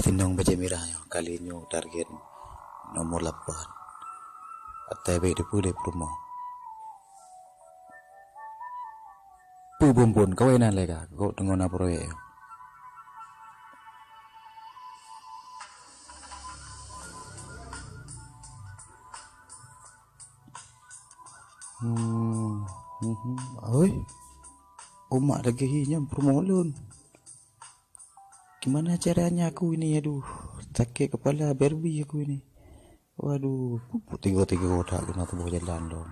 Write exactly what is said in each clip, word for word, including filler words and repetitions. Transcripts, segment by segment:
Inong bajèe mirah nyoe kali nyoe target nomor lapan. Atai bèk dipeulé peurumoh. Peue bumbon kawen na lé ka, kok teungoh na proyek nyoe. Hmm, mhm. Oi. Umak lagèe hi nyan peurumoh lôn. Gimana caranya aku ini, aduh, sakit kepala, berbi aku ini. Waduh, pupuk tiga-tiga kotak kena tuboh jalan dong.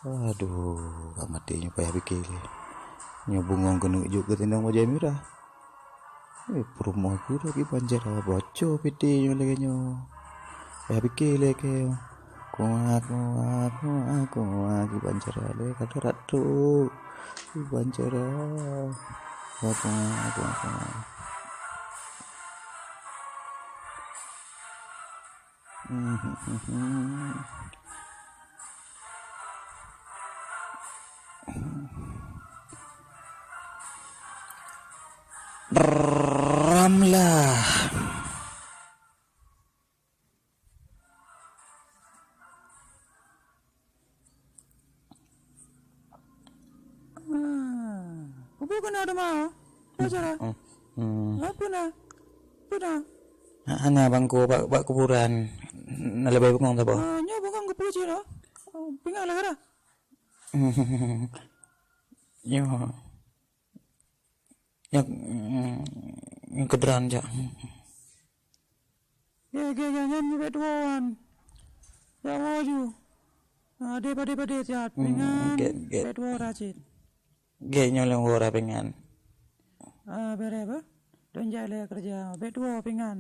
Aduh, ka maté nyoe payah pikir lé. Nyoe bungong keuneuk jok keu tindong bajèe mirah. Eh, peurumoh pura kiban cara baco piti nyoe lagèe nyoe. Payah pikir lé keu. Kuat, kuat, kuat, kuat, kiban cara lé kata ratu. Kiban cara. Kuat, kuat, kuat, kuat. Ramlah. Ah, peue keunoe teuma? Peue cara? Hmm, hmm. Apa na? Peue na? Ha, hana bangku bak, bak kuburan. Na leubeh bengong saboh. Ah, nyoe bengong keupeue cit, oh? Oh, pingan lah, kara. Nyoe. Nyoe, nyoe keudroe jak. Gèt, gèt, gèt, nyan bèk tuwoe wan. Jak woe ju. Ah, deh padé-padé siat. Hmm, pingan, gèt, gèt. Bèk tuwoe wan cit. Gèt nyoe lôn woe wan pingan. Ah, bèrèh beuh. Lôn jak lé keureuja. Bèk tuwoe wan pingan.